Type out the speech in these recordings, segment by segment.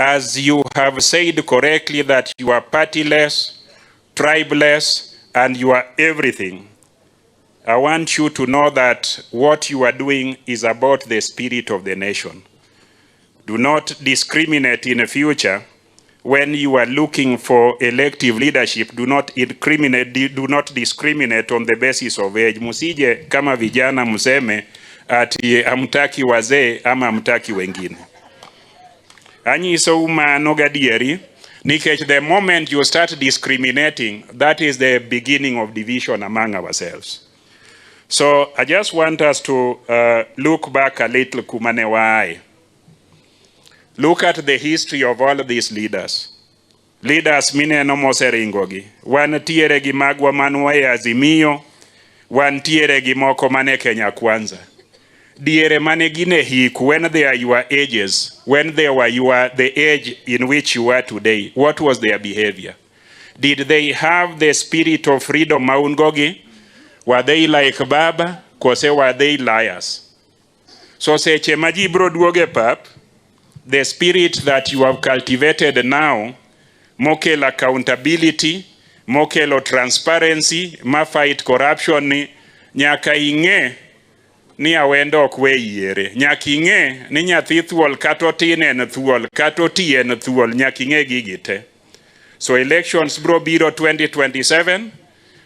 As you have said correctly that you are partyless, tribeless, and you are everything, I want you to know that what you are doing is about the spirit of the nation. Do not discriminate in the future when you are looking for elective leadership. Do not incriminate, do not discriminate on the basis of age. Musije kama vijana mseme ati hamtaki wazee ama hamtaki wengine. Anyisou mano gadieri nikech the moment you start discriminating, that is the beginning of division among ourselves. So I just want us to look back a little kuma ne waaye. Look at the history of all of these leaders. Leaders mineno moseringogi. Wantiere gi magwa manwa e Azimio, wantiere gi moko mane Kenya Kwanza. Diere mane gin e hik, when they are your ages, when they were the age in which you are today, what was their behavior? Did they have the spirit of freedom ma un go gi? Were they like Baba? Kose were they liars? So seche ma ji biro duogo e pap, the spirit that you have cultivated now, mokelo accountability, mokelo transparency, ma fight corruption ni, nyaka ing'e ni awendo ok we yiere. Nyaka ing'e ni nyathi thuol kata otin en thuol, kata oti en thuol, nyaka ing'e gigi te. So elections biro biro 2027,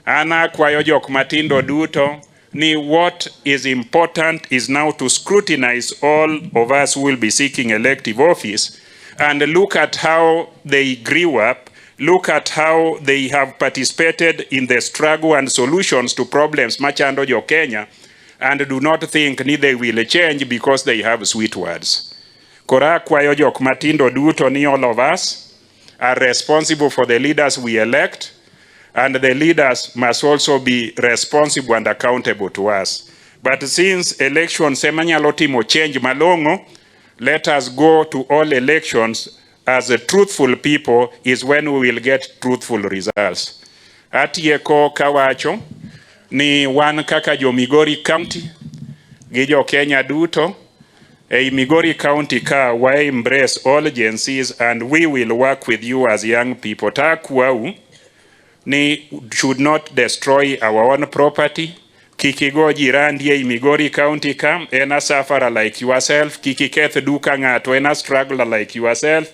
an akwayo jok matindo duto ni what is important is now to scrutinize all of us who will be seeking elective office and look at how they grew up, look at how they have participated in the struggle and solutions to problems machando jo Kenya, and do not think ni they will change because they have sweet words. Koro akwayo jok matindo duto ni all of us are responsible for the leaders we elect, and the leaders must also be responsible and accountable to us. But since elections ema nyalo timo change malong'o, let us go to all elections as a truthful people is when we will get truthful results. Atieko kawacho ni wan kaka jo Migori County gi jo Kenya duto, ei Migori County ka wa embrace all Gen Zs and we will work with you as young people. To akwau ni should not destroy our own property. Kik igo jirandi ei Migori County ka, en a sufferer like yourself. Kik iketh duka ng'ato, en a struggler like yourself.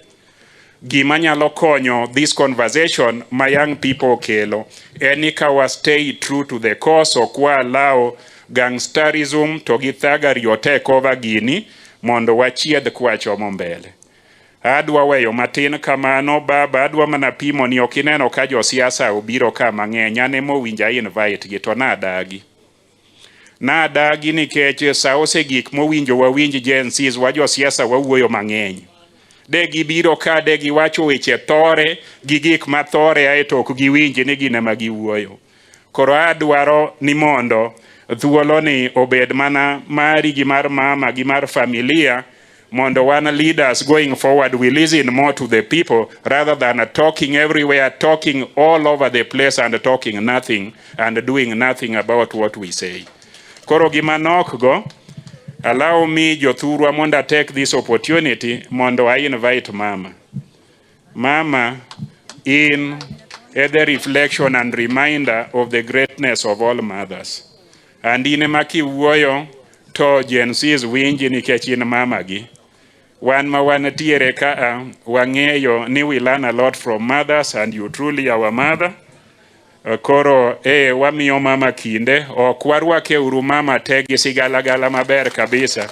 Gima nyalo konyo this conversation ma young people kelo en ni ka wa stay true to the cause, ok wa allow gangsterism to gi thuggery o take over gini mondo wachiedh kwachomo mbele. Adwa weyo matin kamano baba, adwa mana pimo ni ok ineno ka josiasa obiro ka mang'eny, an ema owinjo invite gi to nadagi. Nadagi nikech sa osegik mowinjo wawinj Gen Zs wa josiasa wawuoyo mang'eny. De gibiro ka de giwacho weche thore gi gik ma thore aeto ok giwinj ni gin ema giwuoyo. Koro adwaro ni mondo thuolo ni obed mana mari gi mar mama gi mar familia mondo wan leaders going forward we listen more to the people rather than talking everywhere, talking all over the place and talking nothing and doing nothing about what we say. Koro gima nok go, allow me jothurwa mondo I take this opportunity mondo I invite mama. Mama, in the reflection and reminder of the greatness of all mothers. And in ema kiwuoyo to Gen Zs winji nikech in mama gi. Wan ma wantiere kaa wang'eyo ni we learn a lot from mothers and you truly our mother. Koro wamiyo mama kinde, ok warwake uru mama te gi sigalagala maber kabisa.